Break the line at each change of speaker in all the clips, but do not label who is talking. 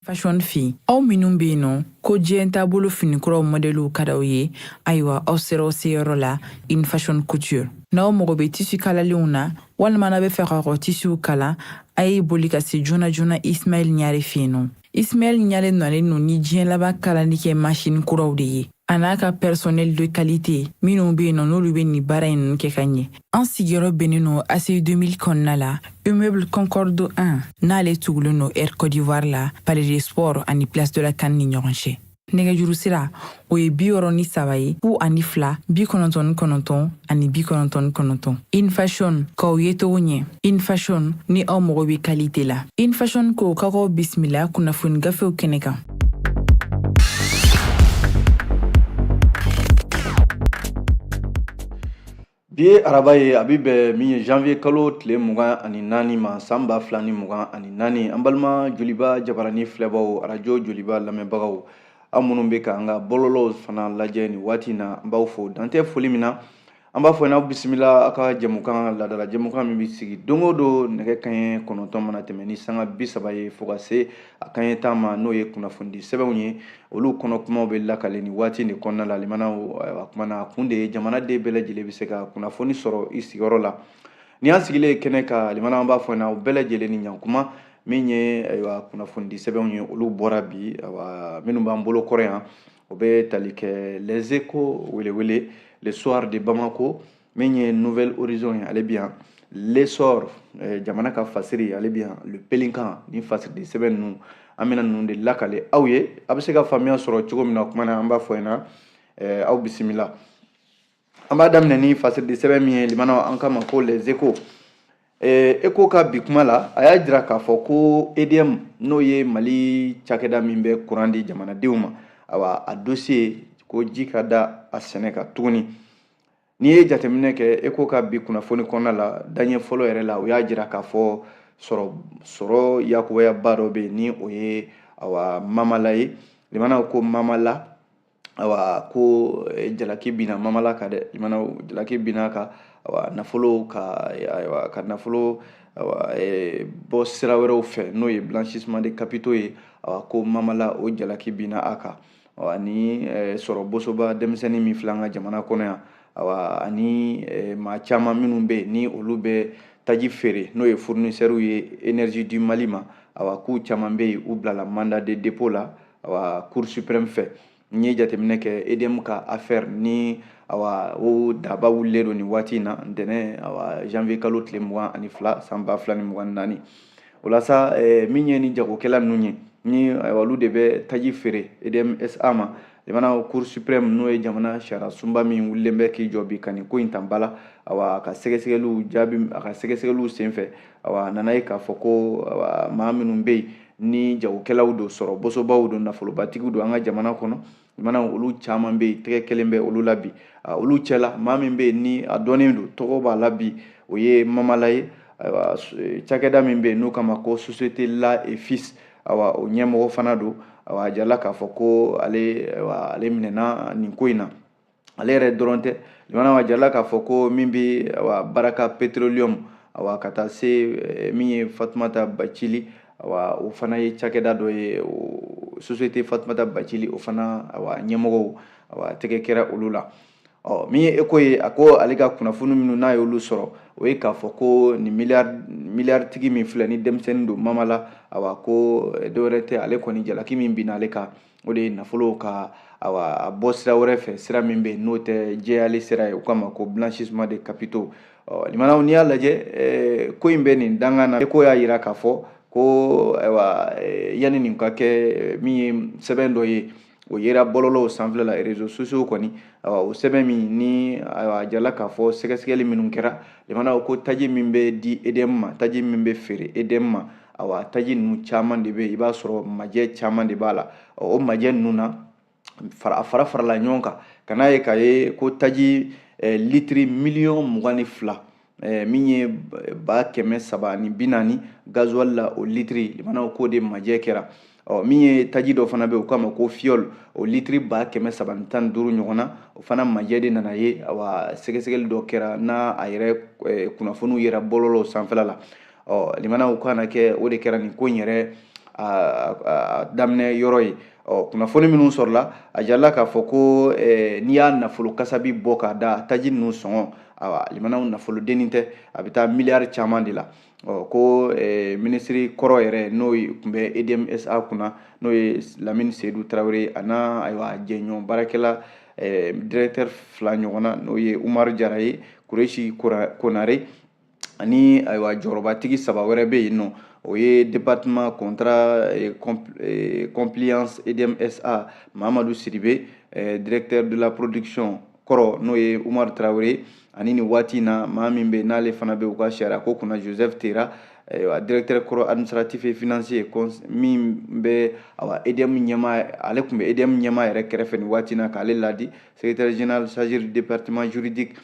Fashion fɛ aw minnu bɛ yen nɔ ko diɲɛ taabolo finikuraw mɔdɛliw ka d'aw ye, ayiwa, aw sera aw seyɔrɔ la, In Fashion Couture. N'aw mago bɛ tissu kalalenw na, walima n'aw bɛ fɛ k'aw ka tissuw kala, a ye boli ka se joona joona Ismaël Ɲare fɛ yen nɔ. Ismaël Ɲare nalen don ni diɲɛ laban kalali kɛ machine kuraw de ye, a n'a ka personnel de qualité minnu bɛ yen nɔ, n'olu bɛ nin baara in ninnu kɛ ka ɲɛ. An sigiyɔrɔ bɛnnen don ACI 2000 kɔnɔna la, immeuble Concorde 1, n'ale tugulen don Air Côte d'Ivoire la, Palais des Sports ani Place de la CAN ni ɲɔgɔn cɛ. Nɛgɛjuru sira, o ye 63 ye, 02 99 ani 99. In Fashion, k'aw ye togo ɲɛ. In Fashion, ni aw mago bɛ qualité la. In Fashion ko k'aw bisimila kunnafoni gafew kɛnɛ kan.
Bi ye araba ye, a bɛ bɛn min ye janvier kalo tile 24 ma, san 2024. An balima Joliba jabarani filɛbaw, arajo Joliba lamɛnbagaw, aw minnu bɛ ka an ka bɔlɔlɔw fana lajɛ nin waati in na, an b'aw fo dantɛ foli min na. An b'a fɔ n'aw bisimila aw ka jɛmukan, laadala jɛmukan min bɛ sigi don o don nɛgɛ kanɲɛ 9 mana tɛmɛ ni sanga 30 ye fo ka se a kanɲɛ 10 ma, n'o ye kunnafonidi sɛbɛnw ye. Olu kɔnɔ kumaw bɛ lakale nin waati nin kɔnɔna la. Limanaw, a kuma na, a kun de ye jamanaden bɛɛ lajɛlen bɛ se ka kunnafoni sɔrɔ i sigiyɔrɔ la. Ni an sigilen kɛnɛ kan, limanaw, an b'a fɔ n'aw bɛɛ lajɛlen ni ɲankuma. Min ye, ayiwa, kunnafonidi sɛbɛnw ye, olu bɔra bi. Ayiwa, minnu b'an bolo kɔrɔ yan, o bɛ tali kɛ Les Échos, Welewele, Le Soir de Bamako, min ye Nouvel Horizon ye, ale bi yan, L'Essor, jamana ka fasiri, ale bi yan, Le Pélican. Ni fasiridi sɛbɛn ninnu, an bɛna ninnu de lakale aw ye, a bɛ se ka faamuya sɔrɔ cogo min na. Kuma na, an b'a fɔ ɲɛna, aw bisimila. An b'a daminɛ ni fasiridi sɛbɛn min ye, limanaw, an kama ko Les Échos. Écho ka bi kuma la, a y'a jira k'a fɔ ko EDM, n'o ye Mali cakɛda min bɛ courant di jamanadenw ma, awa, a dossier ko ji ka da a sɛnɛ kan tuguni. N'i ye jateminɛ kɛ Écho ka bi kunnafoni kɔnɔna la, daɲɛ fɔlɔ yɛrɛ la, o y'a jira k'a fɔ sɔrɔ yakubayaba dɔ bɛ yen, ni o ye, awa, Mamala ye. Limanaw, ko Mamala, awa, ko jalaki binna Mamala kan dɛ. Limanaw, jalaki binna kan, awa, nafolo ka, ayiwa, ka nafolo, awa, bɔ sira wɛrɛw fɛ, n'o ye blanchissement de capitaux ye. Awa, ko Mamala, o jalaki binna a kan. Awa, ni sɔrɔ bosoba denmisɛnnin min filɛ an ka jamana kɔnɔ yan, awa, ani maa caman minnu bɛ yen, ni olu bɛ taji feere, n'o ye fournisseurs ye Énergie du Mali ma, awa, k'u caman bɛ yen, u bilala mandat de dépôt la, awa, Cour suprême fɛ. N ye jateminɛ kɛ, EDM ka affaire ni, awa, o daba wulilen don nin waati in na, ntɛnɛn, awa, janvier kalo tile 22, san 2024. O la sa, min ye ni jagokɛla ninnu ye, ni, ayiwa, olu de bɛ taji feere EDM SA ma, jamana Cour suprême, n'o ye jamana sariya sunba min wulilen bɛ k'i jɔ bi ka nin ko in ta ba la, awa, a ka sɛgɛsɛgɛliw jaabi, a ka sɛgɛsɛgɛliw senfɛ, awa, a nana ye k'a fɔ ko, awa, maa minnu bɛ yen ni jagokɛlaw don, sɔrɔ bosobaw don, nafolobatigiw don an ka jamana kɔnɔ, jamana, olu caman bɛ yen, tɛgɛ kelen bɛ olu la bi. Olu cɛla, maa min bɛ yen ni a dɔnnen don, tɔgɔ b'a la bi, o ye Mamala ye. Ayiwa, cakɛda min bɛ yen n'o kama ko Société La et Fils, awa, o ɲɛmɔgɔ fana don. Awa, a jirala k'a fɔ ko ale, ayiwa, ale minɛna nin ko in na. Ale yɛrɛ dɔrɔn tɛ, limanaw, a jirala k'a fɔ ko min bɛ, awa, Baraka Petroleum, awa, ka taa se min ye Fatumata Bacili, awa, o fana ye cakɛda dɔ ye, o Société Fatumata Bacili, o fana, awa, ɲɛmɔgɔw, awa, tɛgɛ kɛra olu la. Ɔ, min ye Écho ye, a ko ale ka kunnafoni minnu n'a y'olu sɔrɔ, o ye k'a fɔ ko nin milliardtigi min filɛ ni denmisɛnnin don, Mamala, awa, ko dɔwɛrɛ tɛ, ale kɔni jalaki min binna ale kan, o de ye nafolo ka, awa, a bɔ sira wɛrɛ fɛ, sira min bɛ yen n'o tɛ jɛyali sira ye, o kama ko blanchissement de capitaux. Ɔ, limanaw, n'i y'a lajɛ, ko in bɛ nin dangan na. Écho y'a jira k'a fɔ ko, ayiwa, yanni nin ka kɛ, min ye sɛbɛn dɔ ye, o yera bɔlɔlɔw sanfɛla la, réseaux sociaux kɔni. Ayiwa, o sɛbɛn min ni, ayiwa, a jirala k'a fɔ sɛgɛsɛgɛli minnu kɛra, limanaw, ko taji min bɛ di EDM ma, taji min bɛ feere EDM ma, awa, taji ninnu caman de bɛ yen, i b'a sɔrɔ majɛ caman de b'a la. O majɛ ninnu na, a fara farala ɲɔgɔn kan ka n'a ye k'a ye ko taji litiri miliyɔn 22, min ye 340 000 gasoil la, o litiri, limanaw, k'o de majɛ kɛra. Ɔ, min ye taji dɔ fana bɛ yen, o k'a ma ko fioul, o litiri 315 000 ɲɔgɔn na, o fana majɛ de nana ye. Awa, sɛgɛsɛgɛli dɔ kɛra n'a a yɛrɛ kunnafoniw yera bɔlɔlɔw sanfɛla la. Ɔ, limanaw, kana kɛ o de kɛra nin ko in yɛrɛ. a daminɛ yɔrɔ ye. Ɔ, kunnafoni minnu sɔrɔla, a jirala k'a fɔ ko n'i y'a nafolo kasabi bɔ k'a da taji ninnu sɔngɔ, awa, limanaw, nafolo dennin tɛ, a bɛ taa miliyari caman de la. Ɔ, ko minisiri kɔrɔ yɛrɛ, n'o tun bɛ EDM SA kunna, n'o ye Lamini Seyidu Tarawele, a n'a, ayiwa, jɛɲɔgɔn baarakɛla directeur fila ɲɔgɔn na, n'o ye Umaru Jara ye, Kuresi Konare, ani, ayiwa, jɔyɔrɔbatigi saba wɛrɛ bɛ yen nɔ. O ye département contrat compliance EDM SA, Mahamadu Sidibe, directeur de la production kɔrɔ, n'o ye Umaru Tarawele, ani nin waati in na, maa min bɛ n'ale fana bɛ u ka sariya ko kunna, Joseph Tera, ayiwa, directeur kɔrɔ administratif et financier min bɛ, awa, EDM ɲɛmaa, ale tun bɛ EDM ɲɛmaa yɛrɛ kɛrɛfɛ nin waati in na k'ale ladi, secrétaire général chargé du département juridique,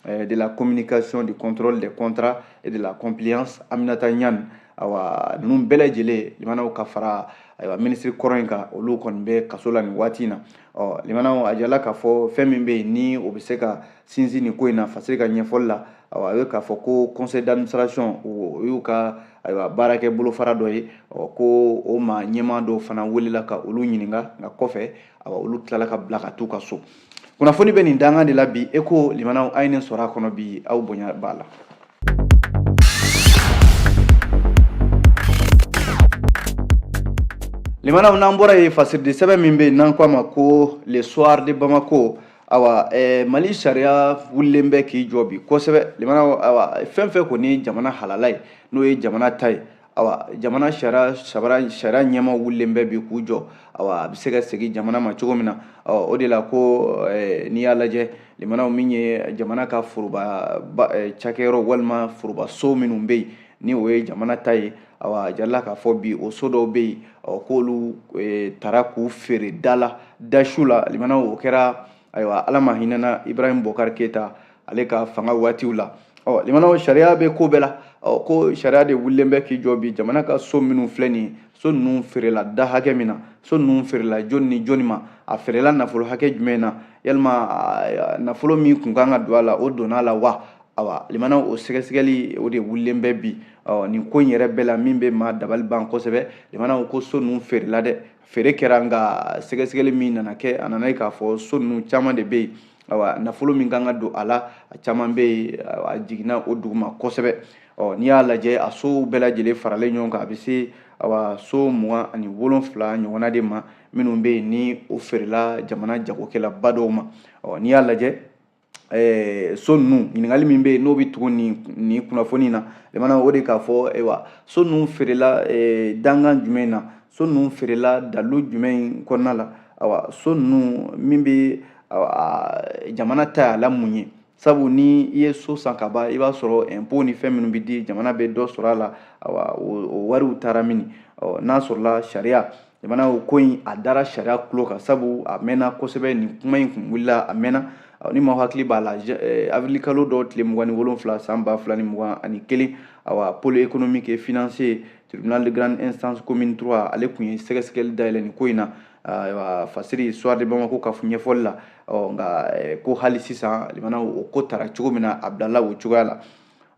de la communication, du contrôle des contrats et de la compliance, Aminata Ɲani. Awa, ninnu bɛɛ lajɛlen, limanaw, ka fara, ayiwa, minisiri kɔrɔ in kan, olu kɔni bɛ kaso la nin waati in na. Ɔ, limanaw, a jirala k'a fɔ fɛn min bɛ yen ni o bɛ se ka sinsin nin ko in na, Fasiri ka ɲɛfɔli la, awa, a ye k'a fɔ ko conseil d'administration, o y'u ka, ayiwa, baarakɛ bolofara dɔ ye. Ɔ, ko o maa ɲɛmaa dɔw fana welela ka olu ɲininka, nka kɔfɛ, awa, olu tilala ka bila ka t'u ka so. Kunnafoni bɛ nin dangan de la bi. E ko, limanaw, a ye nin sɔrɔ a kɔnɔ bi, aw bonya b'a la. Limanaw, n'an bɔra yen, fasiridi sɛbɛn min bɛ yen n'an ko a ma ko Le Soir de Bamako, awa, Mali sariya wulilen bɛ k'i jɔ bi kosɛbɛ. Limanaw, awa, fɛn fɛn kɔni ye jamana halala ye, n'o ye jamana ta ye, awa, jamana sariya sabara sariya ɲɛmaa wulilen bɛ bi k'u jɔ, awa, a bɛ se ka segin jamana ma cogo min na. Ɔ, o de la ko n'i y'a lajɛ, limanaw, min ye jamana ka foroba cakɛyɔrɔ walima foroba so minnu bɛ yen ni o ye jamana ta ye, awa, jirala k'a fɔ bi o so dɔw bɛ yen, ɔ, k'olu tara k'u feere da la dasu la. Limanaw, o kɛra, ayiwa, Ala ma hinɛna Ibrahim Bokari Keyita ale ka fanga waatiw la. Ɔ, limanaw, sariya bɛ ko bɛɛ la. Ɔ, ko sariya de wulilen bɛ k'i jɔ bi. Jamana ka so minnu filɛ nin ye, so ninnu feerela da hakɛ min na, so ninnu feerela jɔni ni jɔni ma, a feerela nafolo hakɛ jumɛn na, yalima nafolo min kun kan ka don a la, o donna a la wa? Awa, limanaw, o sɛgɛsɛgɛli o de wulilen bɛ bi. Ɔ, nin ko in yɛrɛ bɛɛ la, min bɛ maa dabali ban kosɛbɛ, limanaw, ko so ninnu feerela dɛ, feere kɛra, nka sɛgɛsɛgɛli min nana kɛ, a nana ye k'a fɔ so ninnu caman de bɛ yen, awa, nafolo min kan ka don a la, a caman bɛ yen, a jiginna o duguma kosɛbɛ. Ɔ, n'i y'a lajɛ, a sow bɛɛ lajɛlen faralen ɲɔgɔn kan, a bɛ se, awa, so 27 ɲɔgɔnna de ma minnu bɛ yen ni o feerela jamana jagokɛlaba dɔw ma. Ɔ, n'i y'a lajɛ, so ninnu, ɲininkali min bɛ yen n'o bɛ tugu nin kunnafoni na, limana, o de k'a fɔ, ayiwa, so ninnu feerela dangan jumɛn na, so ninnu feerela dalu jumɛn kɔnɔna la, awa, so ninnu min bɛ jamana ta a la mun ye? Sabu ni i ye so san ka ban, i b'a sɔrɔ impôt ni fɛn minnu bɛ di, jamana bɛ dɔ sɔrɔ a la. Awa, o wariw taara mini? Ɔ, n'a sɔrɔla sariya, jamana, o ko in a dara sariya tulo kan, sabu a mɛnna kosɛbɛ. Nin kuma in kun wulila a mɛnna. Ni maaw hakili b'a la, avril kalo dɔ tile 27 san 2021, awa, pôle économique et financier, tribunal de grande instance commune 3, ale kun ye sɛgɛsɛgɛli dayɛlɛ nin ko in na. Ayiwa, Fasiri Soir de Bamako ka ɲɛfɔli la, ɔ, nka ko hali sisan, limana, o ko tara cogo min na, a bilala o cogoya la.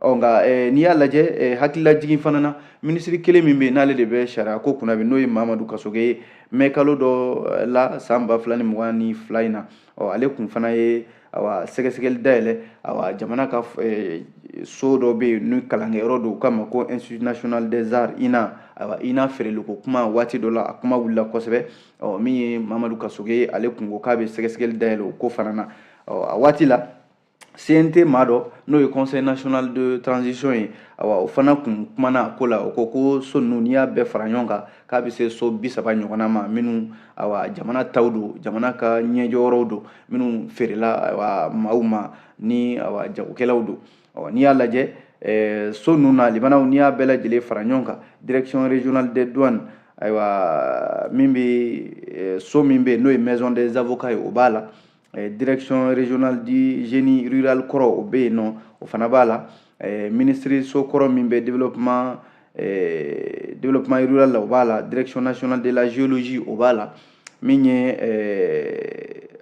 Ɔ, nka n'i y'a lajɛ, hakililajigin fana na, minisiri kelen min bɛ yen n'ale de bɛ sariya ko kunna bi, n'o ye Mamadu Kasoge ye, mɛ kalo dɔ la san 2022 in na, ɔ, ale kun fana ye, awa, sɛgɛsɛgɛli dayɛlɛ, awa, jamana ka so dɔ bɛ yen ni kalankɛyɔrɔ don, u k'a ma ko Institut national des arts, INA. Ayiwa, INA feereliko kuma, waati dɔ la a kuma wulila kosɛbɛ. Ɔ, min ye Mamadu Kasoge ye, ale kun ko k'a bɛ sɛgɛsɛgɛli dayɛlɛ o ko fana na. Ɔ, a waati la, CNT maa dɔ, n'o ye Conseil national de transition ye, awa, o fana kun kumana a ko la. O ko ko so ninnu, n'i y'a bɛɛ fara ɲɔgɔn kan, k'a bɛ se so 30 ɲɔgɔnna ma, minnu, awa, jamana taw don, jamana ka ɲɛjɔyɔrɔw don, minnu feerela, awa, maaw ma ni, awa, jagokɛlaw don. Ɔ, n'i y'a lajɛ so ninnu na, limanaw, n'i y'a bɛɛ lajɛlen fara ɲɔgɔn kan, direction régionale des douanes, ayiwa, min bɛ so min bɛ yen n'o ye maison des avocats ye, o b'a la. Direction régionale du génie rural kɔrɔ, o bɛ yen nɔ, o fana b'a la. Ministre so kɔrɔ min bɛ développement rural la, o b'a la. Direction nationale de la géologie, o b'a la. Min ye,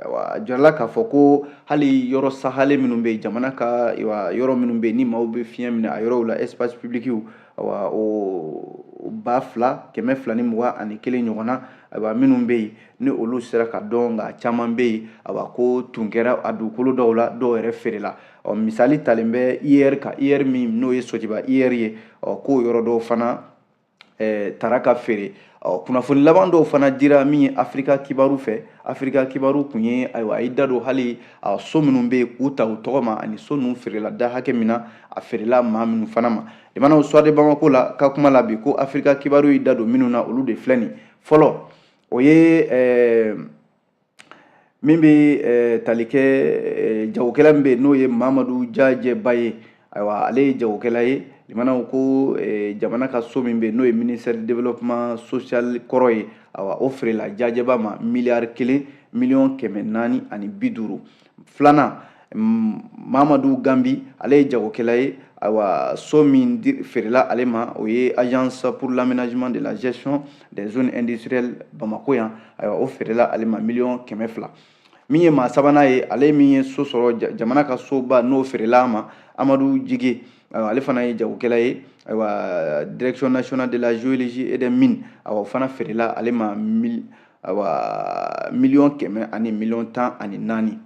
a jirala k'a fɔ ko hali yɔrɔ sahalen minnu bɛ yen, jamana ka yɔrɔ minnu bɛ yen ni maaw bɛ fiɲɛ minɛ a yɔrɔw la, espace public, awa, o 2221 ɲɔgɔn na, ayiwa, minnu bɛ yen ni olu sera ka dɔn, nka caman bɛ yen, ayiwa, ko tun kɛra a dugukolo dɔw la, dɔw yɛrɛ feerela. Ɔ, misali talen bɛ IR kan, IR min n'o ye Sotiba IR ye. Ɔ, k'o yɔrɔ dɔw fana tara ka feere. Ɔ, kunnafoni laban dɔw fana dira min ye Afirika Kibaru fɛ. Afirika Kibaru kun ye, ayiwa, a y'i da don hali so minnu bɛ yen k'u ta u tɔgɔ ma, ani so ninnu feerela da hakɛ min na, a feerela maa minnu fana ma. Limanaw, Soir de Bamako la ka kuma la bi, ko Afirika Kibaru y'i da don minnu na, olu de filɛ nin. Fɔlɔ, o ye min bɛ tali kɛ jagokɛla min bɛ yen, n'o ye Mamadu Jajɛba ye. Ayiwa, ale ye jagokɛla ye. Limanaw, ko jamana ka so min bɛ yen, n'o ye ministère du développement social kɔrɔ ye, ayiwa, o feerela Jajɛba ma miliyari 1 miliyɔn 450. Filanan, Mamadu Gambi, ale ye jagokɛla ye. Ayiwa, so min feerela ale ma, o ye Agence pour l'aménagement de la gestion des zones industrielles Bamako yan. Ayiwa, o feerela ale ma miliyɔn 200. Min ye maa sabanan ye, ale min ye so sɔrɔ jamana ka soba n'o feerela a ma, Amadu Jige, ayiwa, ale fana ye jagokɛla ye. Ayiwa, Direction nationale de la géologie et des mines, ayiwa, o fana feerela ale ma mil, ayiwa, miliyɔn 114.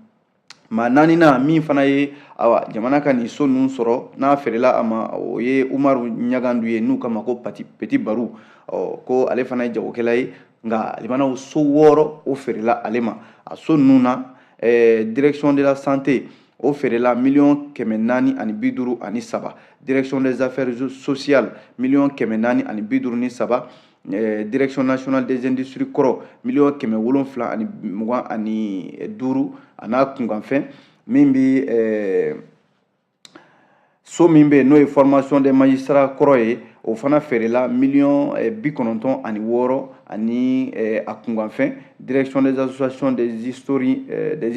Maa naaninan min fana ye, awa, jamana ka nin so ninnu sɔrɔ n'a feerela a ma, o ye Umaru Ɲagandu ye, n'u kama ko Petit Baru. Ɔ, ko ale fana ye jagokɛla ye, nka limanaw, so wɔɔrɔ o feerela ale ma. A so ninnu na, Direction de la santé, o feerela miliyɔn 453. Direction des affaires sociales, miliyɔn 453. Direction nationale des industries kɔrɔ, miliyɔn 725 a n'a kunkanfɛn. Min bi so min bɛ yen, n'o ye formation des magistrats kɔrɔ ye, o fana feerela miliyɔn 96 ani a kunkanfɛn. Direction des associations des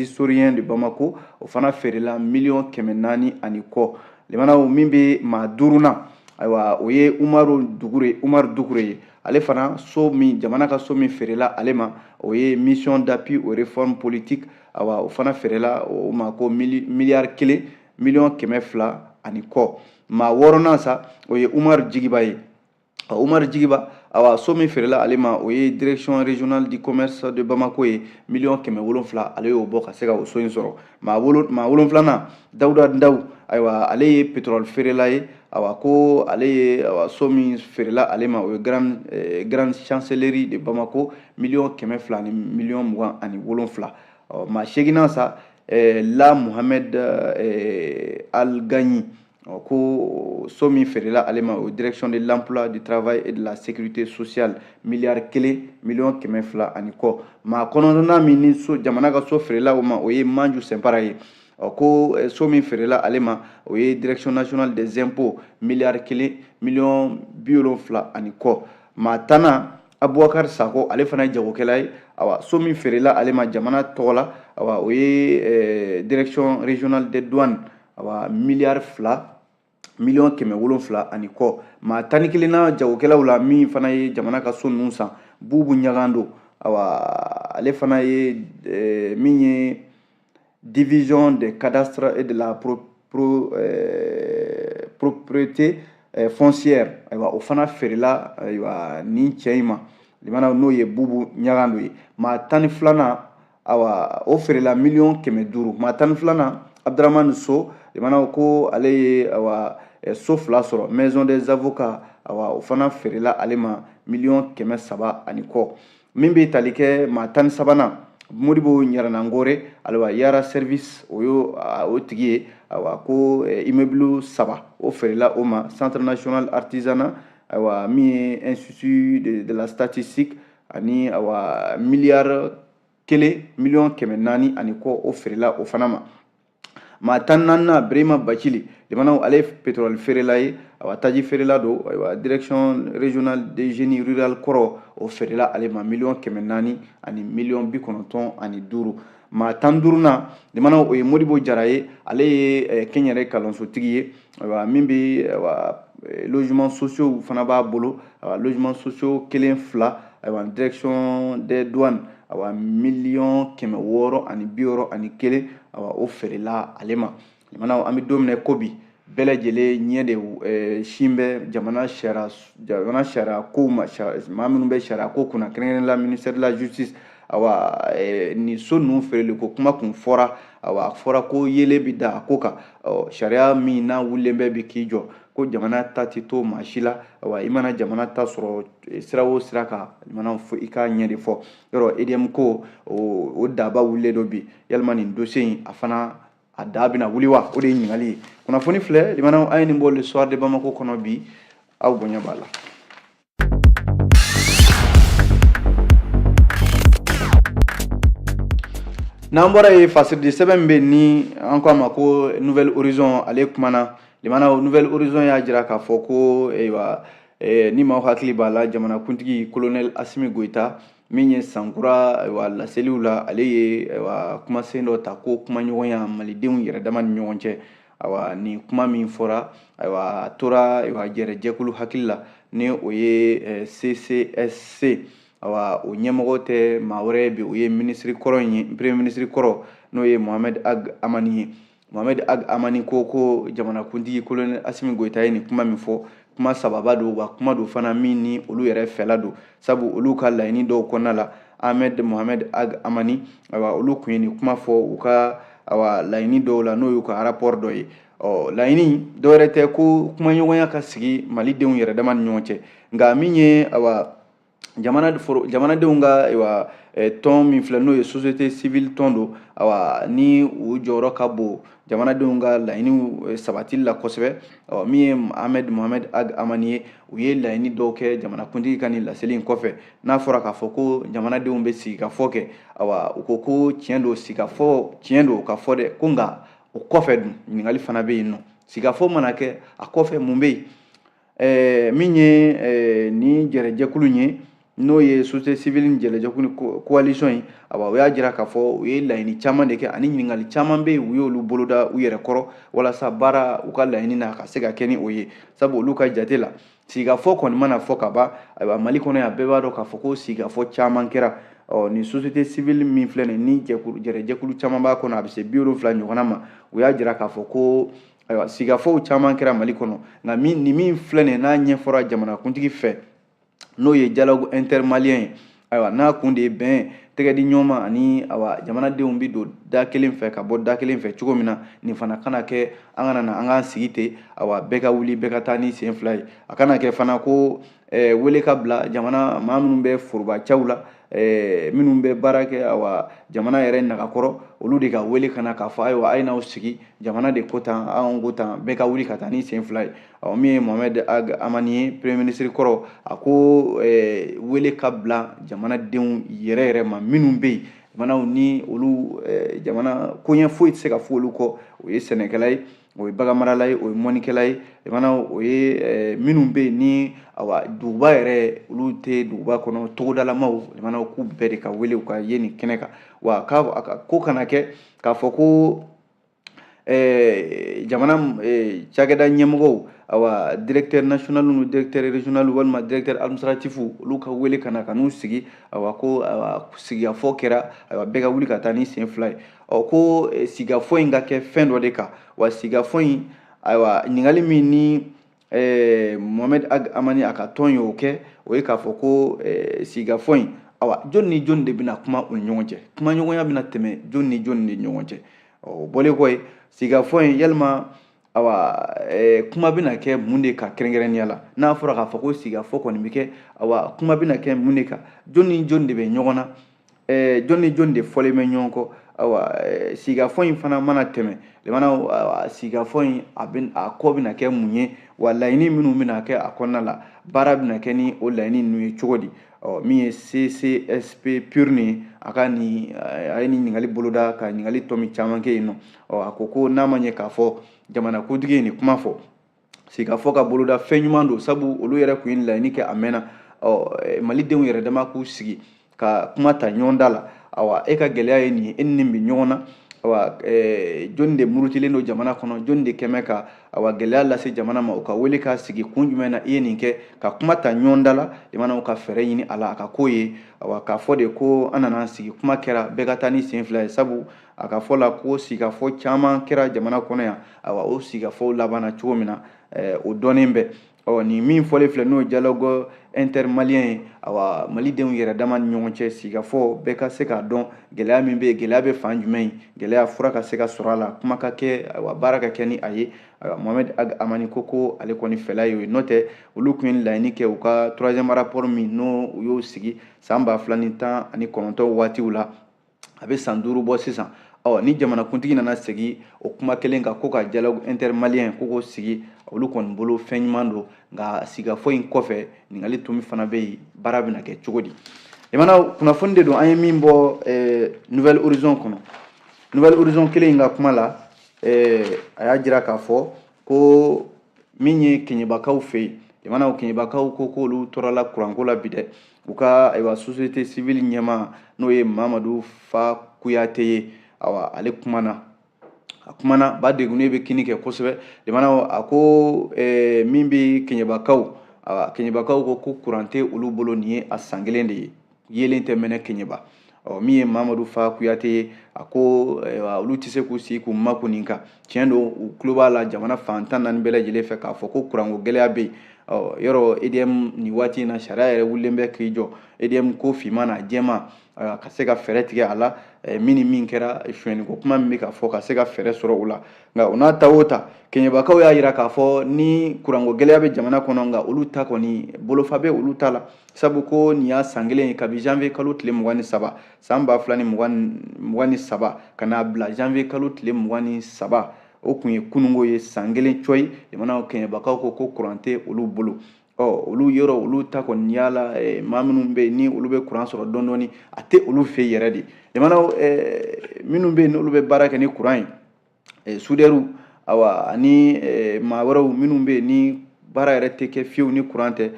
historiens de Bamako, o fana feerela miliyɔn 400 ani kɔ. Limanaw, min bɛ maa duurunan, ayiwa, o ye Umaru Dugure, Umaru Dugure ye. Ale fana, so min, jamana ka so min feerela ale ma, o ye Mission d'appui aux réformes politiques. Ayiwa, o fana feerela o ma ko miliyari 1 miliyɔn 200 ani kɔ. Maa wɔɔrɔnan sa, o ye Umaru Jigiba ye. Umaru Jigiba, awa, so min feerela ale ma, o ye Direction régionale du commerce de Bamako ye, miliyɔn 700, ale y'o bɔ ka se ka o so in sɔrɔ. Maa wolonfilanan, Dawuda Ndaw, ayiwa, ale ye pétrole feerela ye. Awa, ko ale ye, awa, so min feerela ale ma, o ye Grande Chancellerie de Bamako, miliyɔn 227. Maa seeginnan sa, La Mohamed Al Gagni, ko so min feerela ale ma, o Direction de l'emploi, du travail et de la sécurité sociale, miliyari 1 miliyɔn 200 ani kɔ. Maa kɔnɔntɔnnan min ni so, jamana ka so feerela o ma, o ye Manju Sɛnpara ye. Ɔ, ko so min feerela ale ma, o ye Direction nationale des impôts, miliyari 1 miliyɔn 70 ani kɔ. Maa tannan, Abubakar Sako, ale fana ye jagokɛla ye. Awa, so min feerela ale ma jamana tɔgɔ la, awa, o ye Direction régionale des douanes, awa, miliyari 2 miliyɔn 700 ani kɔ. Maa 11nan jagokɛlaw la min fana ye jamana ka so ninnu san, Bubu Ɲagando, awa, ale fana ye min ye Division des cadastres et de la propriété foncière, ayiwa, o fana feerela, ayiwa, nin cɛ in ma. Limana, n'o ye Bubu Ɲagando ye. Maa 12nan, awa, o feerela miliyɔn 500. Maa 12nan, Abdramane So, limana, ko ale ye, awa, so fila sɔrɔ, Maison des avocats, awa, o fana feerela ale ma miliyɔn 300 ani kɔ. Min bɛ tali kɛ maa 13nan, Modibo Ɲaranangore, ayiwa, Yara Service, o y'o o tigi ye. Ayiwa, ko immeuble saba o feerela o ma, Centre national artisanat, ayiwa, min ye Institut de la statistique, ani, ayiwa, miliyari 1 miliyɔn 400 ani kɔ, o feerela o fana ma. Maa 14nan, Birima Bacili, limanaw, ale ye pétrole feerela ye, awa, taji feerela don. Ayiwa, Direction régionale des génie rural kɔrɔ, o feerela ale ma miliyɔn 495. Maa 15nan, limanaw, o ye Modibo Jara ye. Ale ye kɛnyɛrɛ kalanso-tigi ye. Ayiwa, min bɛ, ayiwa, logement sociaux fana b'a bolo, ayiwa, logement sociaux kelen, fila. Ayiwa, Direction des douanes, awa, miliyɔn 661, awa, o feerela ale ma. Limanaw, an bɛ don min na ko bi, Bɛɛ lajɛlen ɲɛ de sin bɛ jamana sariya, jamana sariya kow ma, maa minnu bɛ sariya ko kunna, kɛrɛnkɛrɛnnen la ministère de la justice. Awa, nin so ninnu feereli ko kuma kun fɔra. Awa, a fɔra ko yeelen bɛ da a ko kan. Sariya min n'a wulilen bɛ bi k'i jɔ ko jamana ta tɛ to maa si la. Awa, i mana jamana ta sɔrɔ sira o sira kan, jamana fo i k'a ɲɛ de fɔ yɔrɔ. EDM ko o daba wulilen don bi. Yalima nin dossier in, a fana a da bɛna wuli wa? O de ye ɲininkali ye. Kunnafoni filɛ limanaw, an ye nin bɔ Le Soir de Bamako kɔnɔ bi, aw bonya b'a la. N'an bɔra yen, fasiridi sɛbɛn bɛ ni an ko a ma ko Nouvel Horizon, ale kumana limanaw. Nouvel Horizon y'a jira k'a fɔ ko ayiwa, ni maaw hakili b'a la, jamanakuntigi colonel Asimi Goyita min ye sankura ayiwa laseliw la, ale ye ayiwa kumasen dɔ ta ko kumaɲɔgɔnya malidenw yɛrɛ dama ni ɲɔgɔn cɛ. Ayiwa, nin kuma min fɔra, ayiwa, a tora ayiwa jɛrɛjɛkulu hakili la, ni o ye CCSC. Awa, o ɲɛmɔgɔ tɛ maa wɛrɛ ye bi, o ye minisiri kɔrɔ in ye, premier ministre kɔrɔ, n'o ye Mohamed Ag Amani ye. Mohamed Ag Amani ko jamanakuntigi colonel Asimi Goyita ye nin kuma min fɔ, kuma sababa don, wa kuma don fana min ni olu yɛrɛ fɛla don, sabu olu ka laɲini dɔw kɔnɔna la. Ahmed Mohamed Ag Amani, ayiwa, olu kun ye nin kuma fɔ u ka awa laɲini dɔw la, n'o y'u ka rapport dɔ ye. Ɔ, laɲini dɔwɛrɛ tɛ ko kumaɲɔgɔnya ka sigi malidenw yɛrɛ dama ni ɲɔgɔn cɛ. Nka min ye awa jamanadenw ka ayiwa tɔn min filɛ, n'o ye société civile tɔn don, awa ni u jɔyɔrɔ ka bon jamanadenw ka laɲiniw sabatili la kosɛbɛ. Ɔ, min ye Ahmed Mohamed Ag Amani ye, u ye laɲini dɔw kɛ jamanakuntigi ka nin laseli in kɔfɛ. N'a fɔra k'a fɔ ko jamanadenw bɛ sigikafɔ kɛ, awa u ko ko tiɲɛ don, sigikafɔ tiɲɛ don ka fɔ dɛ, ko nka o kɔfɛ dun, ɲininkali fana bɛ yen nɔ. Sigikafɔ mana kɛ, a kɔfɛ mun bɛ yen? Min ye nin jɛrɛjɛkulu ye, n'o ye société civile ni jɛrɛjɛkulu coalition ye, awa o y'a jira k'a fɔ u ye laɲini caman de kɛ, ani ɲininkali caman bɛ yen, u y'olu boloda u yɛrɛ kɔrɔ walasa baara u ka laɲini na ka se ka kɛ ni o ye. Sabu olu ka jate la, sigikafɔ kɔni mana fɔ ka ban, ayiwa, Mali kɔnɔ yan, bɛɛ b'a dɔn k'a fɔ ko sigikafɔ caman kɛra. Ɔ, nin société civile min filɛ nin ni jɛrɛjɛkulu caman b'a kɔnɔ, a bɛ se 70 ɲɔgɔnna ma, u y'a jira k'a fɔ ko ayiwa sigikafɔw caman kɛra Mali kɔnɔ, nka min nin min filɛ nin n'a ɲɛfɔra jamanakuntigi fɛ, n'o ye dialogue intermalien ye, ayiwa n'a kun de ye bɛn, tɛgɛ di ɲɔgɔn ma, ani awa jamanadenw bɛ don da kelen fɛ ka bɔ da kelen fɛ cogo min na, nin fana kana kɛ an kana na an k'an sigi ten, awa bɛɛ ka wuli, bɛɛ ka taa ni sen fila ye. A kana kɛ fana ko wele ka bila jamana maa minnu bɛ forobacaw la, minnu bɛ baara kɛ awa jamana yɛrɛ nagakɔrɔ, olu de ka wele ka na k'a fɔ ayiwa a ye n'aw sigi, jamana de ko tan, anw ko tan, bɛɛ ka wuli ka taa ni sen fila ye. Ɔ, min ye Mohamed Ag Amani ye, premier ministre kɔrɔ, a ko wele ka bila jamanadenw yɛrɛ yɛrɛ ma minnu bɛ yen, jamanaw ni olu jamana koɲɛ foyi tɛ se ka fɔ olu kɔ, o ye sɛnɛkɛla ye, o ye baganmarala ye, o ye mɔnikɛla ye, jamana o ye minnu bɛ yen ni awa duguba yɛrɛ olu tɛ duguba kɔnɔ, togodalamaw, jamanaw k'u bɛɛ de ka wele u ka ye nin kɛnɛ kan. Wa ko kana kɛ k'a fɔ ko jamana cakɛda ɲɛmɔgɔw, awa directeur national ni directeur régional walima directeur administratif, olu ka wele ka na ka n'u sigi, awa ko awa sigikafɔ kɛra, ayiwa bɛɛ ka wuli ka taa ni sen fila ye. Ɔ, ko sigikafɔ in ka kɛ fɛn dɔ de kan. Wa sigikafɔ in, ayiwa ɲininkali min ni Mohamed Ag Amani a ka tɔn y'o kɛ, o ye k'a fɔ ko sigikafɔ in, awa jɔn ni jɔn de bɛna kuma u ni ɲɔgɔn cɛ, kumaɲɔgɔnya bɛna tɛmɛ jɔn ni jɔn de ɲɔgɔn cɛ? O bɔlen kɔ yen, sigikafɔ in, yalima awa kuma bɛna kɛ mun de kan kɛrɛnkɛrɛnnenya la? N'a fɔra k'a fɔ ko sigikafɔ kɔni bɛ kɛ, awa kuma bɛna kɛ mun de kan? Jɔn ni jɔn de bɛ ɲɔgɔn na? Jɔn ni jɔn de fɔlen bɛ ɲɔgɔn kɔ? Awa sigikafɔ in fana mana tɛmɛ, limana sigikafɔ in a bɛ a kɔ bɛna kɛ mun ye? Wa laɲini minnu bɛna kɛ a kɔnɔna la, baara bɛna kɛ ni o laɲini ninnu ye cogo di? Ɔ, min ye CCSP PUR nin, a ka nin a ye nin ɲininkali boloda ka ɲininkali tɔ min caman kɛ yen nɔ. Ɔ, a ko ko n'a ma ɲɛ k'a fɔ jamanakuntigi ye nin kuma fɔ, sigikafɔ ka boloda fɛn ɲuman don, sabu olu yɛrɛ kun ye laɲini kɛ a mɛnna. Ɔ, malidenw yɛrɛ dama k'u sigi ka kuma ta ɲɔgɔn da la, awa e ka gɛlɛya ye nin ye, e ni nin bɛ ɲɔgɔn na, Awa jɔnni de murutilen don jamana kɔnɔ, jɔnni de kɛmɛ ka awa gɛlɛya lase jamana ma, u ka wele k'a sigi kun jumɛn na i ye nin kɛ, ka kuma ta ɲɔgɔn da la, limanaw ka fɛɛrɛ ɲini a la. A ka ko ye awa k'a fɔ de ko an nana sigi, kuma kɛra, bɛɛ ka taa ni sen fila ye, sabu a ka fɔ la ko sigikafɔ caman kɛra jamana kɔnɔ yan. Awa o sigikafɔw labanna cogo min na, o dɔnnen bɛ. Ɔ nin min fɔlen filɛ, n'o ye dialogue intermalien ye, awa malidenw yɛrɛ dama ni ɲɔgɔn cɛ sigikafɔ, bɛɛ ka se k'a dɔn gɛlɛya min bɛ yen, gɛlɛya bɛ fan jumɛn ye, gɛlɛya fura ka se ka sɔrɔ a la, kuma ka kɛ, awa baara ka kɛ ni a ye. Ayiwa, Mohamed Ag Amani ko ale kɔni fɛla ye o ye. N'o tɛ, olu tun ye laɲini kɛ u ka troisième rapport min n'o u y'o sigi san 2019 waatiw la, a bɛ san 5 bɔ sisan. Ɔ ni jamanakuntigi nana segin o kuma kelen kan ko ka dialogue intermalien ko k'o sigi, olu kɔni bolo fɛn ɲuman don. Nka sigikafɔ in kɔfɛ, ɲininkali tun fana bɛ yen, baara bɛna kɛ cogo di? Limana, kunnafoni de don an ye min bɔ Nouvel Horizon kɔnɔ. Nouvel Horizon kelen in ka kuma la, a y'a jira k'a fɔ ko min ye Keɲebakaw fɛ yen, limanaw, Keɲebakaw ko k'olu tɔɔrɔla kuranko la bi dɛ. U ka ayiwa société civile ɲɛmaa, n'o ye Mamadu Fa Kuyate ye, awa ale kumana, a kumana ba degunnen bɛ kini kɛ kosɛbɛ. Limanaw, a ko min bɛ Keɲebakaw, awa Keɲebakaw ko kuran tɛ olu bolo, nin ye a san kelen de ye, yeelen tɛ mɛnɛ Keɲeba. Ɔ min ye Mamadu Fa Kuyate ye, a ko olu tɛ se k'u sigi k'u makun nin kan. Tiɲɛ don, u tulo b'a la jamana fan 14 bɛɛ lajɛlen fɛ k'a fɔ ko kuranko gɛlɛya bɛ yen. Ɔ yɔrɔ EDM nin waati in na, sariya yɛrɛ wulilen bɛ k'i jɔ EDM ko finman n'a jɛman, ka se ka fɛɛrɛ tigɛ a la, min ni min kɛra sonyɛniko kuma min bɛ ka fɔ, ka se ka fɛɛrɛ sɔrɔ o la. Nka o n'a ta o ta, Keɲebakaw y'a jira k'a fɔ ni kuranko gɛlɛya bɛ jamana kɔnɔ, nka olu ta kɔni bolofa bɛ olu ta la, sabu ko nin y'a san kelen ye kabi janvier kalo tile 23 san 2023 ka n'a bila janvier kalo tile 23, o tun ye kununko ye, san kelen cɔyi. Jamana Kɛɲɛbakaw ko kuran tɛ olu bolo. Ɔ olu yɔrɔ olu ta kɔni yala maa minnu bɛ yen ni olu bɛ kuran sɔrɔ dɔɔni dɔɔni, a tɛ olu fɛ yɛrɛ de. Jamana minnu bɛ yen n'olu bɛ baara kɛ ni kuran ye, sudɛriw, awa ani maa wɛrɛw minnu bɛ yen ni baara yɛrɛ tɛ kɛ fiyewu ni kuran tɛ,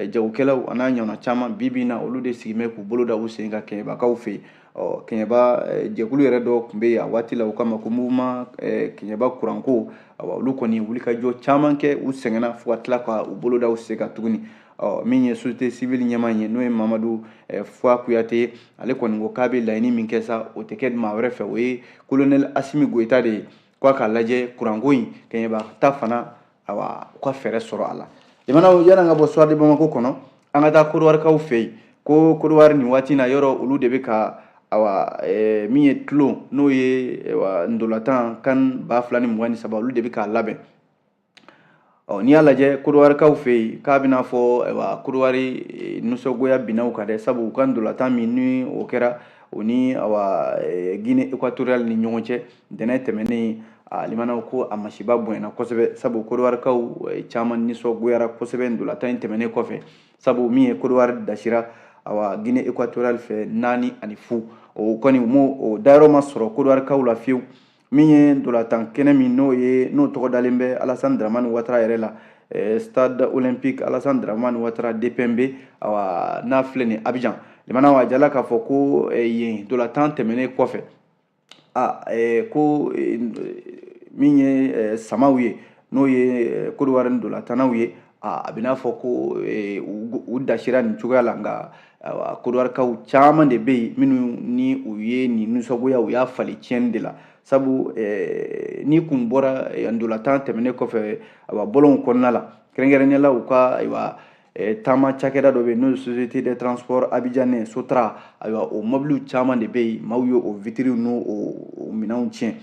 jagokɛlaw a n'a ɲɔgɔnna caman, bi bi in na olu de sigilen bɛ k'u bolo da u sen kan Kɛɲɛbakaw fɛ yen. Ɔ Kɛɲɛba jɛkulu yɛrɛ dɔ tun bɛ yen a waati la, u kama ko mouvement Kɛɲɛba kuranko. Awa olu kɔni wulikajɔ caman kɛ, u sɛgɛnna fo ka tila ka u bolo da u sen kan tuguni. Ɔ min ye société civile ɲɛmaa ye, n'o ye Mamadu Fuwa Kuyate ye, ale kɔni ko k'a bɛ laɲini min kɛ sa, o tɛ kɛ maa wɛrɛ fɛ, o ye colonel Asimi Goyita de ye, k'a k'a lajɛ kuranko in Kɛɲɛba ta fana, awa u ka fɛɛrɛ sɔrɔ a la. Jamanaw, yan'an ka bɔ Soir de Bamako kɔnɔ, an ka taa Kodowari fɛ yen, ko Kodowari nin waati in na, yɔrɔ olu de bɛ ka awa min ye tulon, n'o ye ndolatan CAN 2023, olu de bɛ k'a labɛn. Ɔ n'i y'a lajɛ Kodowari fɛ yen, k'a bɛna fɔ ayiwa Kodowari nisɔngoya binna u kan dɛ, sabu u ka ndolatan min ni o kɛra o ni awa Guinée équatoriale ni ɲɔgɔn cɛ ntɛnɛn tɛmɛnen, a limanaw, ko a masiba bonyana kosɛbɛ, sabu Kodowari caman nisɔngoyara kosɛbɛ ndolatan in tɛmɛnen kɔfɛ, sabu min ye Kodowari dasira awa Guinée équatoriale fɛ 4-0. O kɔni o dayɔrɔ ma sɔrɔ Kodowari la fiyewu. Min ye ndolatan kɛnɛ min n'o ye n'o tɔgɔ dalen bɛ Alassane Dramane Ouattara yɛrɛ la, stade olympique Alassane Dramane Ouattara DPMB, awa n'a filɛ nin Abidjan, limanaw, a jala k'a fɔ ko yen ndolatan tɛmɛnen kɔfɛ, a ko min ye samaw ye, n'o ye Kodowari ndolatannaw ye, a bɛ n'a fɔ ko u dasira nin cogoya la. Nka Kodowari caman de bɛ yen minnu ni u ye nin nisɔngoya, u y'a falen tiɲɛni de la, sabu ni kun bɔra ndolatan tɛmɛnen kɔfɛ, awa bɔlɔnw kɔnɔna la, kɛrɛnkɛrɛnnenya la u ka ayiwa taama cakɛda dɔ bɛ yen n'o ye société de transport abidjanais Sotra, ayiwa o mɔbiliw caman de bɛ yen, maaw ye o vitiriw n'o o minɛnw tiɲɛ.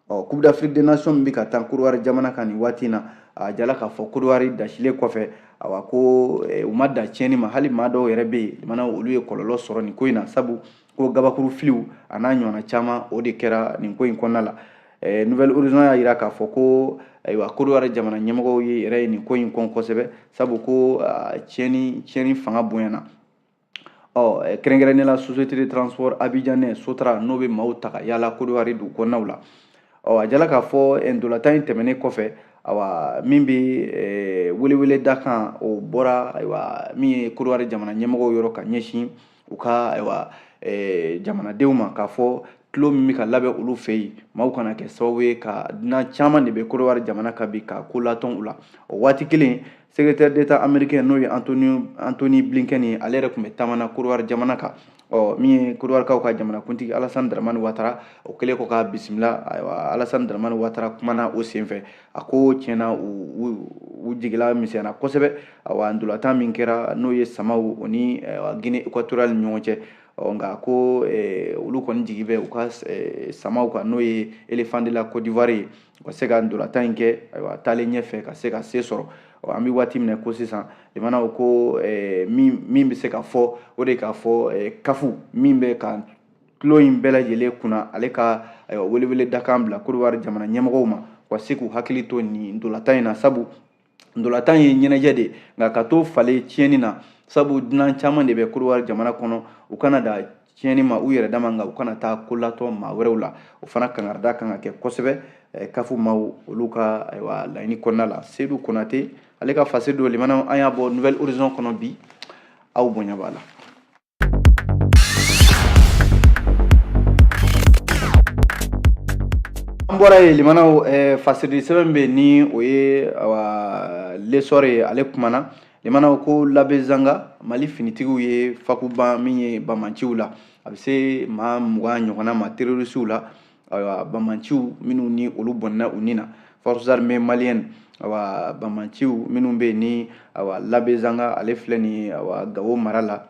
Ɔ Coupe d'Afrique des Nations min bɛ ka taa Kodowari jamana kan nin waati in na, a jala k'a fɔ Kodowari dasilen kɔfɛ, awa ko u ma dan tiɲɛni ma, hali maa dɔw yɛrɛ bɛ yen limana olu ye kɔlɔlɔ sɔrɔ nin ko in na, sabu ko gabakuru filiw a n'a ɲɔgɔnna caman, o de kɛra nin ko in kɔnɔna la. Nouvel Horizon y'a jira k'a fɔ ko ayiwa Kodowari jamana ɲɛmɔgɔw ye yɛrɛ ye nin ko in kɔn kosɛbɛ, sabu ko tiɲɛni fanga bonyana. Ɔ kɛrɛnkɛrɛnnenya la société de transport abidjanais Sotra, n'o bɛ maaw ta ka yaala Kodowari dugu kɔnɔnaw la. Ɔ a jala k'a fɔ ndolatan in tɛmɛnen kɔfɛ, awa min bɛ welewele da kan, o bɔra ayiwa min ye Kodowari jamana ɲɛmɔgɔw yɔrɔ ka ɲɛsin u ka ayiwa jamanadenw ma, k'a fɔ Tulon min bɛ ka labɛn olu fɛ yen, maaw kana kɛ sababu ye ka dunan caman de bɛ Kɔdiwari jamana kan bi ka ko latɔn u la. O waati kelen, secrétaire d'État américain, n'o ye Antony Blinken ye, ale yɛrɛ tun bɛ taama na Kɔdiwari jamana kan. Ɔ, min ye Kɔdiwarikaw ka jamanakuntigi Alassane Dramane Ouattara, o kɛlen kɔ k'a bisimila, ayiwa, Alassane Dramane Ouattara kumana o senfɛ. A ko tiɲɛna, u jigila misɛnyana kosɛbɛ. Awa, ntolatan min kɛra, n'o ye Samaw o ni Guinée équatoriale ni ɲɔgɔn cɛ, ɔ, nka ko olu kɔni jigi bɛ u ka Samaw kan, n'o ye Éléphant de la Côte d'Ivoire ye, u ka se ka ntolatan in kɛ, ayiwa, taalen ɲɛfɛ ka se ka se sɔrɔ. Ɔ, an bɛ waati min na ko sisan, limanaw ko min bɛ se ka fɔ, o de k'a fɔ CAF min bɛ ka tulon in bɛɛ lajɛlen kunna, ale ka, ayiwa, welewele dakan bila Kɔdiwari jamana ɲɛmɔgɔw ma, u ka se k'u hakili to nin ntolatan in na, sabu ntolatan ye ɲɛnajɛ de, nka ka to falen tiɲɛni na, sabu dunan caman de bɛ Kɔdiwari jamana kɔnɔ. U kana da tiɲɛni ma u yɛrɛ dama, nka u kana taa kolatɔ maa wɛrɛw la. O fana kangarida kan ka kɛ kosɛbɛ CAF maaw olu ka, ayiwa, laɲini kɔnɔna la. Seydou Konate, ale ka fasiri don. Limanaw, an y'a bɔ Nouvel Horizon kɔnɔ bi, aw bonya b'a la. An bɔra yen, limanaw, fasiri sɛbɛn bɛ ni o ye, awa, L'Essor ye, ale kumana, limanaw, ko Labezanga, Mali finitigiw ye fakuban min ye bamanciw la, a bɛ se maa 20 ɲɔgɔnna ma terrorisiw la. Ayiwa, bamanciw minnu ni olu bɔnna u ni na, forces armées maliennes, awa, bamanciw minnu bɛ yen ni, awa, Labezanga, ale filɛ nin ye, awa, Gawo mara la.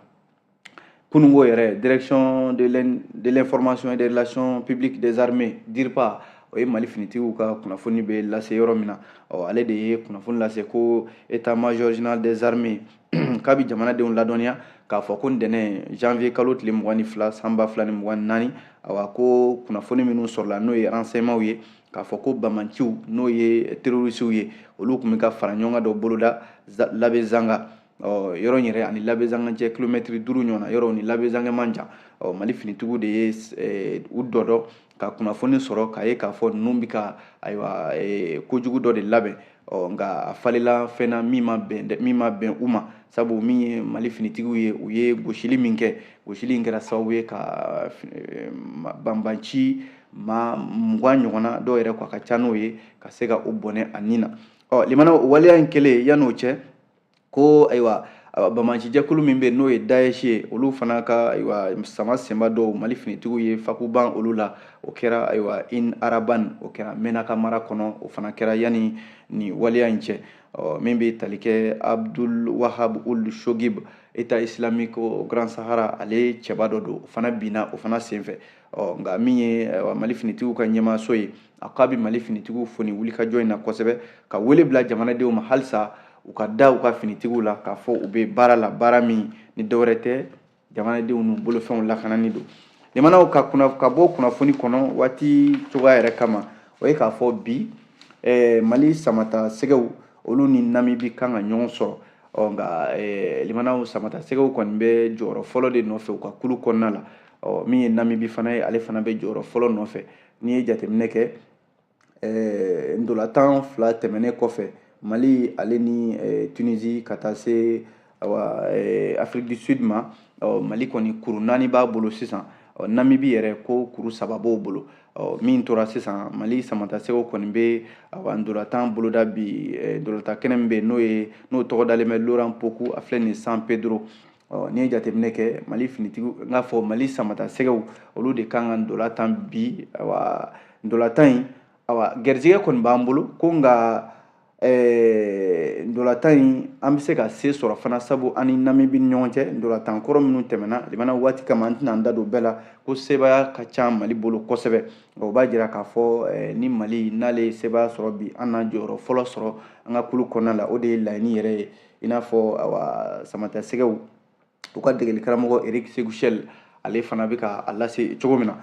Kununko yɛrɛ, Direction de l'information et des relations publiques des armées, DIRPA, o ye Mali finitigiw ka kunnafoni bɛ lase yɔrɔ min na, ɔ, ale de ye kunnafoni lase ko état major général des armées k'a bɛ jamanadenw ladɔnniya k'a fɔ ko ntɛnɛn janvier kalo tile 22 san 2024, awa, ko kunnafoni minnu sɔrɔla, n'o ye renseignements ye, k'a fɔ ko bamanciw, n'o ye terrorisiw ye, olu tun bɛ ka fara ɲɔgɔn kan dɔ boloda Labezanga. Ɔ, yɔrɔ in yɛrɛ ani Labezanga cɛ kilomɛtiri 5 ɲɔgɔn na, yɔrɔ ni Labezanga man jan. Ɔ, Mali finitigiw de ye u dɔdɔ ka kunnafoni sɔrɔ k'a ye k'a fɔ ninnu bɛ ka, ayiwa, kojugu dɔ de labɛn. Ɔ, nka a falela fɛn na min ma bɛn dɛ, min ma bɛn u ma, sabu min ye Mali finitigiw ye, u ye gosili min kɛ, gosili in kɛra sababu ye ka banbanci maa 20 ɲɔgɔnna, dɔw yɛrɛ ko a ka ca n'o ye, ka se ka o bɔnɛ a ni na. Ɔ, limana, o waleya in kɛlen, yan'o cɛ ko, ayiwa, bamacijɛkulu min bɛ yen, n'o ye Daesh ye, olu fana ka, ayiwa, sama senba dɔw, Mali finitigiw ye fakuban olu la. O kɛra, ayiwa, In Araban, o kɛra Menaka mara kɔnɔ, o fana kɛra yanni nin waleya in cɛ. Ɔ, min bɛ tali kɛ Abdul Wahab Ul Shogib, État islamique au Grand Sahara, ale cɛba dɔ don, o fana binna o fana senfɛ. Ɔ, nka min ye, ayiwa, Mali finitigiw ka ɲɛmaaso ye, a k'a bɛ Mali finitigiw fo nin wulikajɔ in na kosɛbɛ, ka wele bila jamanadenw ma halisa u ka da u ka finitigiw la, k'a fɔ u bɛ baara la, baara min ni dɔwɛrɛ tɛ, jamanadenw n'u bolofɛnw lakanani don. Limanaw, ka bɔ kunnafoni kɔnɔ waati cogoya yɛrɛ kama, o ye k'a fɔ bi Mali samata sɛgɛw, olu ni Namibi kan ka ɲɔgɔn sɔrɔ. Ɔ, nka limanaw, samata sɛgɛw kɔni bɛ jɔyɔrɔ fɔlɔ de nɔfɛ u ka kulu kɔnɔna la. Ɔ, min ye Namibi fana ye, ale fana bɛ jɔyɔrɔ fɔlɔ nɔfɛ. N'i ye jateminɛ kɛ, ntolatan 2 tɛmɛnen kɔfɛ, Mali ale ni Tunisie ka taa se, awa, Afrique du Sud ma, ɔ, Mali kɔni kuru 4 b'a bolo sisan. Ɔ, Namibi yɛrɛ ko kuru 3 b'o bolo. Ɔ, min tora sisan, Mali samatasɛgɛw kɔni bɛ, awa, ntolatan boloda bi, ntolatan kɛnɛ min bɛ yen, n'o ye n'o tɔgɔ dalen bɛ Laurent Pokou, a filɛ nin ye San Pedro. Ɔ, n'i ye jateminɛ kɛ, Mali finitigiw, n k'a fɔ Mali samatasɛgɛw, olu de kan ka ntolatan bi. Awa, ntolatan in, awa, garijɛgɛ kɔni b'an bolo ko, nka ntolatan in, an bɛ se ka se sɔrɔ fana, sabu an ni Namibi ni ɲɔgɔn cɛ, ntolatan kɔrɔ minnu tɛmɛna, limana, waati kama an tɛna an da don bɛɛ la, ko sebaaya ka ca Mali bolo kosɛbɛ. O b'a jira k'a fɔ ni Mali n'ale ye sebaaya sɔrɔ bi, an na jɔyɔrɔ fɔlɔ sɔrɔ an ka kulu kɔnɔna la. O de ye laɲini yɛrɛ ye, i n'a fɔ, awa, samatasɛgɛw u ka degeli karamɔgɔ Eric Sékou Chelle, ale fana bɛ ka a lase cogo min na.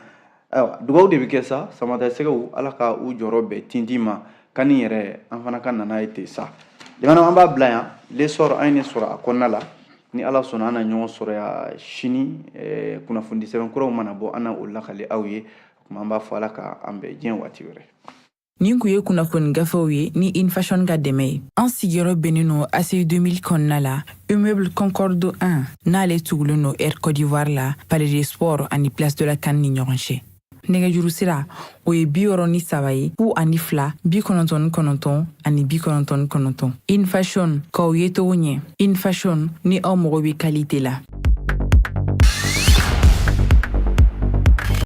Ayiwa, dugawu de bɛ kɛ sa, samatasɛgɛw, Ala ka u jɔyɔrɔ bɛn tintin ma kani yɛrɛ, an fana ka nana ye ten sa. Limana, an b'a bila yan. L'Essor, an ye nin sɔrɔ a kɔnɔna la. Ni Ala sɔnna, an na ɲɔgɔn sɔrɔ yan sini. Kunnafoni sɛbɛn kuraw mana bɔ, an na o lakale aw ye. O tuma, an b'a fɔ Ala ka an bɛn diɲɛ waati wɛrɛ.
Nin kun ye kunnafoni gafew ye ni Infashion ka dɛmɛ ye. An sigiyɔrɔ bɛnnen don ACI 2000 kɔnɔna la, immeuble Concorde 1, n'ale tugulen don Air Côte d'Ivoire la, Palais des Sports ani Place de la CAN ni ɲɔgɔn cɛ. Nɛgɛjuru sira, o ye 63 ye, 02 99 ani 99. In Fashion, k'aw yecogo ɲɛ. In Fashion, ni aw mago bɛ qualité la.